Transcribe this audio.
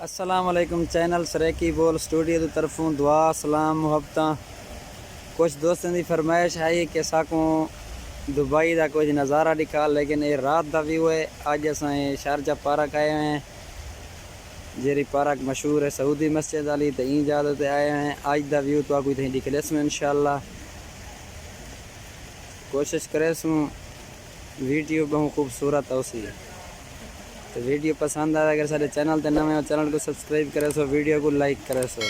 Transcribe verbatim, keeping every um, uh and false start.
السلام علیکم، چینل سرائیکی بول سٹوڈیو دی طرفوں دعا، سلام، محبتاں۔ کچھ دوستاں دی فرمائش ہئی کہ ساکوں دبئی دا کچھ نظارہ ݙکھا، لیکن اے رات دا ویو ہے۔ اڄ اساں اے شارجہ پارک آئے ہوئے ہیں، جیڑھی پارک مشہور ہے سعودی مسجد والی، تے ایں جگہ تے آئے ہوئے ہیں۔ اڄ دا ویو تہاکوں اتھیں ݙکھلیسوں انشاءاللہ۔ کوشش کریسوں، ویڈیو ٻہوں خوبصورت ہوسی۔ تے ویڈیو پسند آئے، اگر ساݙے چینل تے نویں ہو، چینل کوں سبسکرائب کریسو، ویڈیو کوں لائک کریسو۔